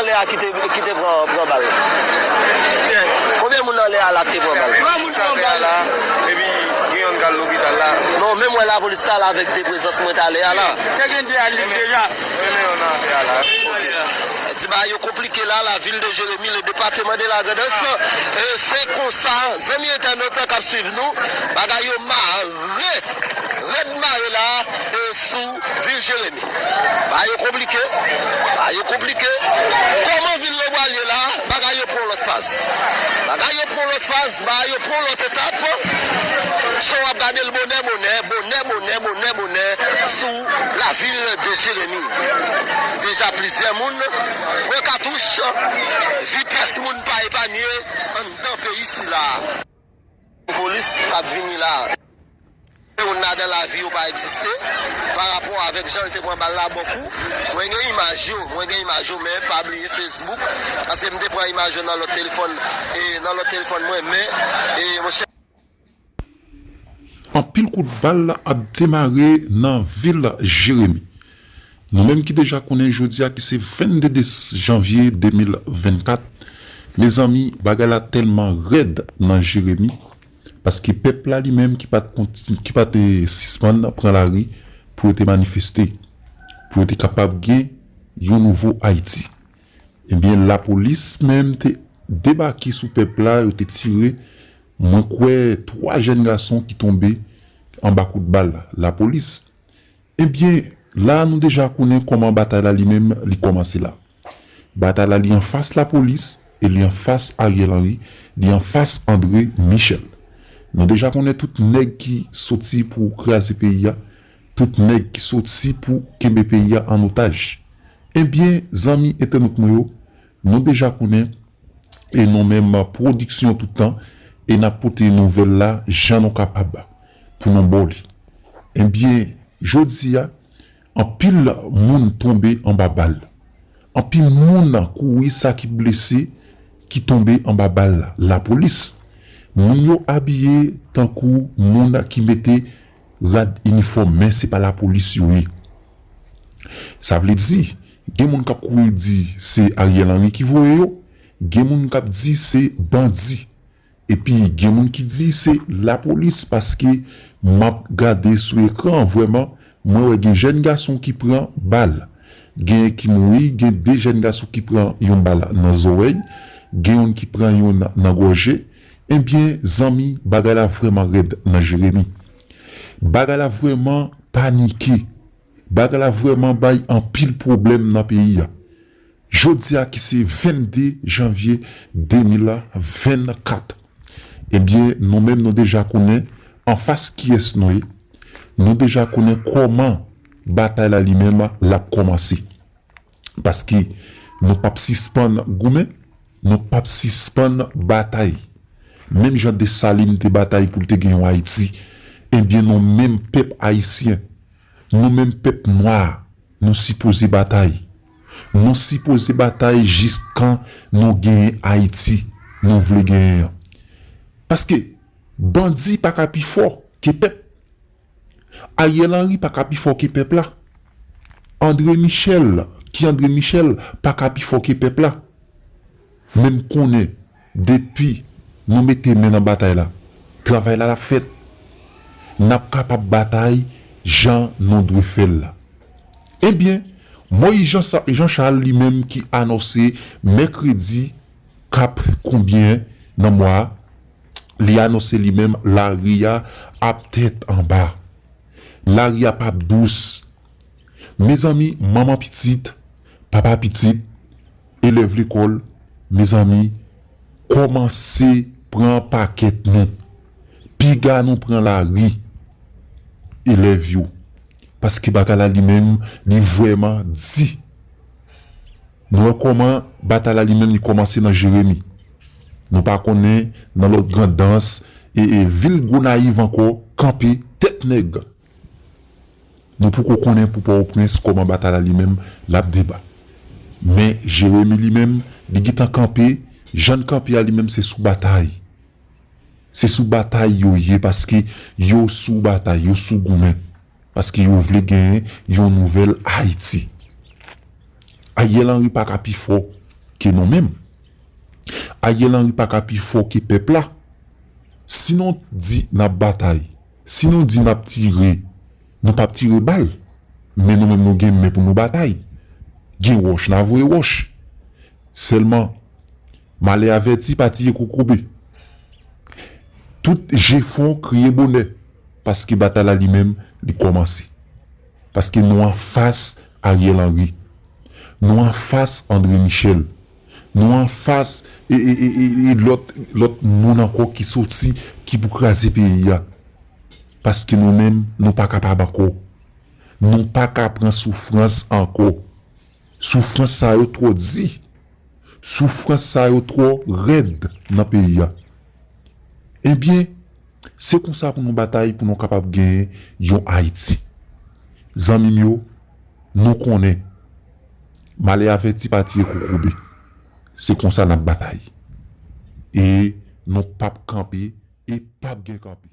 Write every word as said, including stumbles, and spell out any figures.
anlè a ki te, ki te pran, pran bal? Konbyen moun anlè a la ki te pran bal? Twa moun pran bal. Epi gen youn k al lopital la. Non, menm wè lapolis t al avèk de prezans mwen talè a la. Te gen de al li deja. Di bagay yo konplike la, la ville de Jérémie, le département de la Grand'Anse. E, se konsa, zanmi entènot k ap swiv nou, bagay yo mare, rèd mare la, e, sou vil Jeremi. Bagay yo konplike, bagay yo konplike. Kòman vil Lebwa ye la, bagay yo pran lòt faz. Bagay yo pran lòt faz, bagay yo pran lòt etap. Jan w ap gade l bonè, bonè, bonè, bonè, bonè, bonè, sou la ville de Jérémie. Deja plizyè moun pran katouch, vi pyès moun pa epanye anndan peyi sila. Polis k ap vini la. Moun ladan lavi yo pa egziste. Pa rapò avèk jan l te pran bal la bò kou. Mwen gen imaj yo, mwen gen imaj yo, men pa bliye Facebook, paske m te pran imaj yo nan lòt telefòn, e nan lòt telefòn mwen, men, e monchè. Anpil kout bal ap demare nan vil Jeremi. Nou menm ki deja konnen jodi a ki se vennde janvye de mil vennkat, mezanmi, bagay la tèlman rèd nan Jeremi, paske pèp la li menm ki pa t konti-, ki pa te sispann pran lari pou yo te manifeste, pou yo te kapab gen yon nouvo Ayiti. Ebyen, lapolis menm te debake sou pèp la, yo te tire, mwen kwè, twa jèn gason ki tonbe anba kout bal lapolis. Ebyen, la a nou deja konnen kòman batay la li menm li kòmanse la. Batay la li anfas lapolis e li anfas Ariel Henry, li anfas André Michel. Nou deja konnen tout nèg ki soti pou kraze peyi a, tout nèg ki soti pou kenbe peyi a an otaj. Ebyen, zanmi entènot mwen yo, nou deja konnen e nou menm pwodiksyon tout tan e n ap pote nouvèl la jan nou kapab pou nou ba w li. Ebyen, jodi a, anpil moun tonbe anba bal. Anpil moun kouri, sa ki blese ki tonbe anba bal lapolis. Moun yo abiye tankou moun ki mete rad inifòm, men se pa lapolis yo ye. Sa vle di, gen moun k ap kouri di se Ariel Henry ki voye yo, gen moun k ap di se bandi. Epi gen moun ki di se lapolis, paske m ap gade sou ekran an, vrèman, mwen wè gen jèn gason ki pran bal. Gen ki mouri, gen de jèn gason ki pran yon bal nan zòrèy, gen youn ki pran youn nan gòje. Ebyen, zanmi, bagay la vrèman rèd nan Jeremi. Bagay la vrèman panike. Bagay la vrèman bay anpil pwoblèm nan peyi a. Jodi a ki se vennde janvye de mil vennkat, ebyen, nou menm nou deja konnen anfas kiyès nou ye. Nou deja konnen kòman batay la li menm l ap kòmanse. Paske nou p ap sispann goumen, nou p ap sispann batay. Menm jan Desalin te batay pou l te gen yon Ayiti, ebyen, nou menm pèp ayisyen, nou menm pèp nwa, nou sipoze batay. Nou sipoze batay jiskan nou genyen Ayiti nou vle genyen an. Paske bandi pa ka pi fò ke pèp. Ariel Henry pa ka pi fò ke pèp la. André Michel, ki André Michel, pa ka pi fò ke pèp la. Men m konnen, depi nou mete men nan batay la, travay la l ap fèt. N ap kapab batay jan nou dwe fè l la. Ebyen, Moyiz Jan Sa-, Jan Chal li menm ki anonse mèkredi k ap konbyen nan mwa a, li anonse li menm lari a ap tèt anba. Lari a p ap dous. Mezanmi, manman pitit, papa pitit, elèv lekòl, mezanmi, kòmanse pran pakèt nou. Piga nou pran lari, elèv yo. Paske bagay la li menm, li vrèman di. Nou wè kòman batay la li menm li kòmanse nan Jeremi. Nou pa konnen nan lòt Grandans e, e vil Gonayiv ankò kanpe tèt nèg. Nou poko konnen pou Pòtoprens kòman batay la li menm l ap deba. Men Jeremi li menm, li gentan kanpe, jan l kanpe a li menm se sou batay. Se sou batay yo ye paske yo sou batay, yo sou goumen. Paske yo vle genyen yon nouvèl Ayiti. Ariel Henry pa ka pi fò ke nou menm. Ariel Henry pa ka pi fò ke pèp la. Si nou di n ap batay, si nou di n ap tire, nou p ap tire bal. Men nou menm nou gen men pou nou batay. Gen wòch, n a voye wòch. Sèlman, malè avèti pa tiye kokobe. Tout jefon kriye bonè, paske batay la li menm, li kòmanse. Paske nou anfas Ariel Henry. Nou anfas André Michel. Nou anfas e, e, e, e, e lòt, lòt moun ankò ki soti, ki pou kraze peyi a. Paske nou menm, nou pa kapab ankò. Nou pa ka pran soufrans ankò. Soufrans sa yo twò di. Soufrans sa yo twò rèd nan peyi a. Ebyen, se konsa pou nou batay pou nou kapab genyen yon Ayiti. Zanmi m yo, nou konnen, malè avèti pa tiye kokobe. Se konsa n ap batay. E nou p ap kanpe, e p ap gen kanpe.